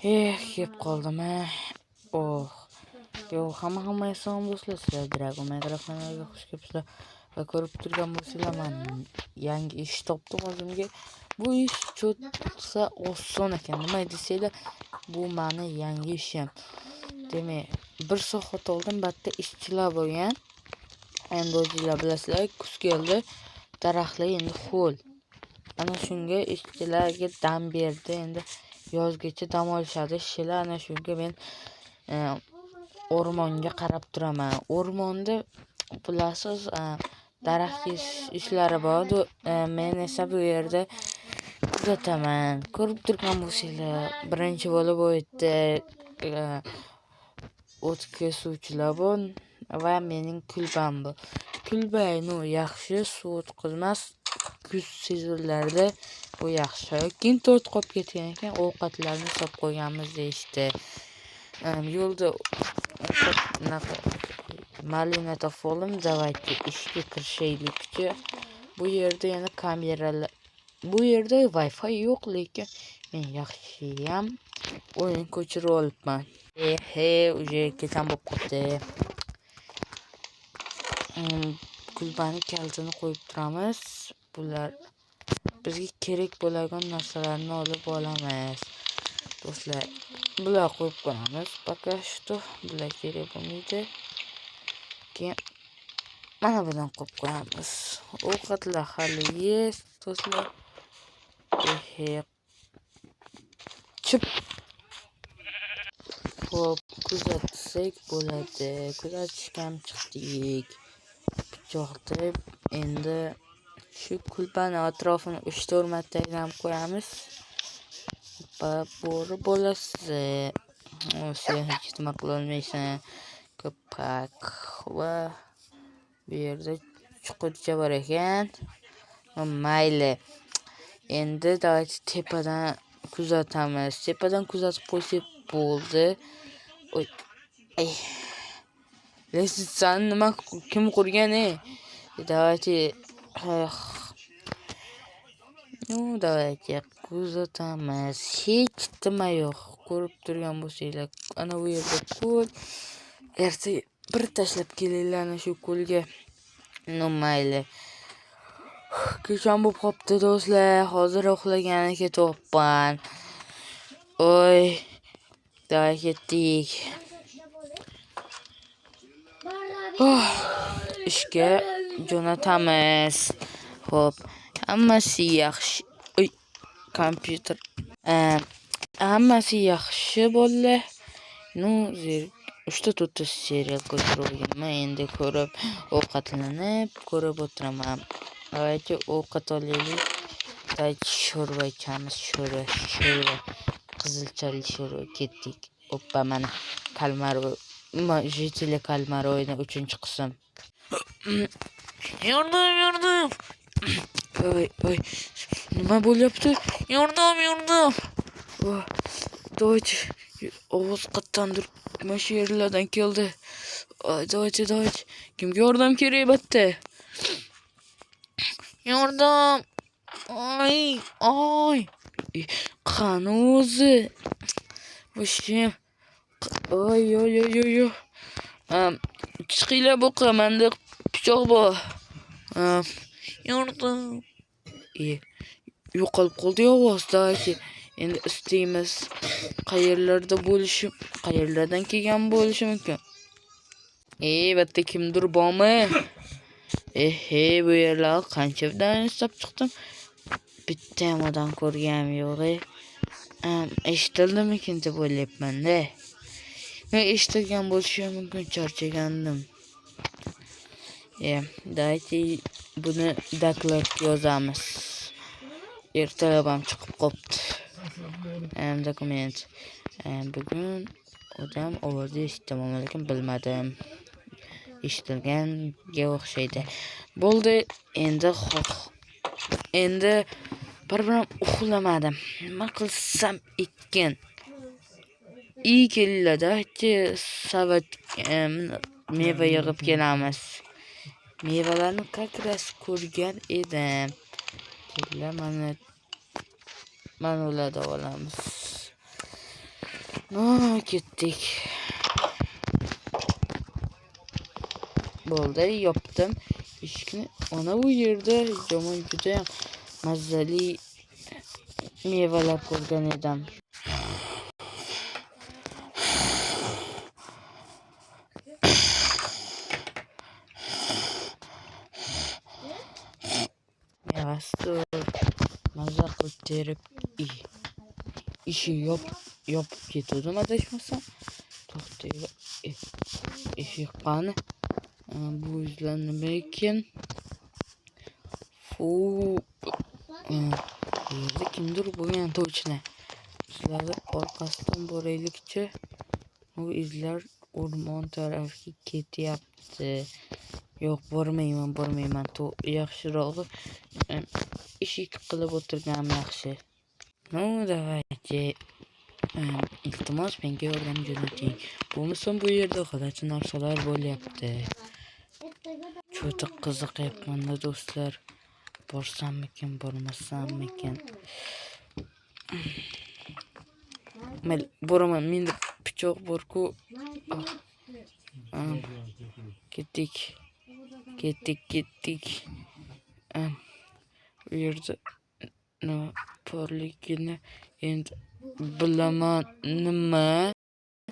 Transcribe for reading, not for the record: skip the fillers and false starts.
Eh, kelib qoldim a. Oh. Yo, hamma salom, do'stlar. Sizlar Dragon Minecraft kanaliga xush kelibsizlar. Va ko'rib turgan bo'lsanglar, man yangi ish topdim o'zimga. Bu ish cho'tsa oson ekan. Nima desanglar, bu mani yangi ishim. Demak, bir soat oldin bu yerda ishchilar bo'lgan. Endi o'zinglar bilasizlar, kuz keldi. Daraxtlar endi ho'l. Ana shunga ishchilarga dam berdi. Endi yozgacha dam olishadi ishchilar. Ana shunga men o'rmonga qarab turaman. O'rmonda bilasiz, daraxt kesish ishlari bor. Men esa bu yerda kuzataman. Ko'rib turgan bo'lsanglar, birinchi bo'lib bu yerda o't kesuvchilar bor va mening kulbam bu. Kulba, ну, yaxshi, suv o'tkazmas. Kuz sezonlarida bu yaxshi. Keyin to'rt qolib ketgan ekan, ovqatlarni solib qo'yganmiz deyishdi. Yo'lda unaqa malina topib oldim. Давайте ishga kirishaylikchi. Bu yerda yana kameralar. Bu yerda Wi-Fi yo'q, lekin men yaxshiyam o'yin ko'chirib olibman. Ehe, уже kecham bo'lib qoldi. Kulbani kalitini qo'yib turamiz. Bular bizga kerak bo'ladigan narsalarni olib olamiz. Do'stlar, bular qo'yib qo'yamiz. Пока что bular kerak bo'lmaydi. Keyin mana bundan qo'yib qo'yamiz. Ovqatlar hali есть, do'stlar. Ehe. Chip. Xo'p, kuzatsak bo'ladi. Kuzatishga ham chiqdik. Pichoqni endi shu kulbani atrofini 3-4 marta aylanib qo'yamiz. Va bo'ri bolasi. Sen hech nima qilolmaysan. Ko'pak va bu yerda chuqurcha bor ekan. Mayli. Endi давайте tepadan kuzatamiz. Tepadan kuzatib qo'ysak bo'ldi. Oy. Ay. Лестница ni nima, kim qurgan, ey? Давайте. Ну, давайте kuzatamiz. Hech nima yo'q. Ko'rib turgan bo'lsanglar, ana bu yerda ko'l. Ertaga bir tashlab kelinglar ana shu ko'lga. Ну, mayli. Kecham bo'lib qopti, do'stlar. Hozir uxlagani ketyapman. Oy. Давай ketdik. Oh, ishga jo'natamiz. Xo'p, hammasi yaxshi. Oy, kompyuter. Hammasi yaxshi bo'ldi. Ну, uchta to'rtta serial ko'chirib olganman. Endi ko'rib, ovqatlanib, ko'rib o'tiraman. Давайте ovqat olaylik. Давайте sho'rva ichamiz. Sho'rva, sho'rva. Qizilchali sho'rva, ketdik. Oppa, mana kalmar, Жители kalmar o'yini 3-qism. Yordam, yordam. Oy, oy. Nima bo'lyapti? Yordam, yordam. Давайте. Ovoz qayerdandir, mana shu yerlardan keldi. Давайте, давайте. Kimga yordam kerak bu yerda? Yordam. Ay, ay. Qani o'zi? Voshim. Oy, oy, oy, oy, oy. Chiqinglar bu yoqqa, menda pichoq bor. Yordam. E, yo'qolib qoldi ovoz. Давайте. Endi istaymiz. Qayerlarda bo'lishi, qayerlardan kelgan bo'lishi mumkin? Ey, bu yerda kimdir bormi? Ehe, bu yerlar qanchadan istab chiqdim. Bitta ham odam ko'rganim yo'q. Eshitildimikin deb o'ylayapman-da. Men eshitilgan bo'lishi mumkin, charchagandim. E, давайте buni доклад yozamiz. Ertalab ham chiqib qolibdi. Dokument. Bugun odam ovozi eshitdim, lekin bilmadim. Eshitilganga o'xshaydi. Bo'ldi, endi endi bir-biram uxlamadim. Nima qilsam ekan? İyi kelinglar, давайте savat meva yig'ib kelamiz. Mevalarni как раз ko'rgan edim. Kelinglar, mana ularni olamiz. No, ketdik. Bo'ldi, yopdim eshikni. Mana bu yerda yomon judayam mazali mevalar ko'rgan edim. Mevasi maza qilib terib eshik yopib ketuvdim adashmasam. To'xtanglar. Eshik qani? Bu izlar nima ekan? Fu. Bu yerda kimdir bo'lgan точно. Sizlarni orqasidan boraylikchi. Bu izlar o'rmon tarafga ketyapti. Yo'q, bormayman, bormayman. Yaxshirog'i eshik qilib o'tirganim yaxshi. Ну, давайте. Iltimos, menga yordam jo'nating. Bo'lmasam bu yerda g'alati narsalar bo'lyapti. Juda qiziqyapman-da do'stlar. Borsammikin, bormasammikin? Mayli, boraman. Menda pichoq bor-ku. Ketdik. Ketdik, ketdik. Bu yerda nima borligini endi bilaman. Nima?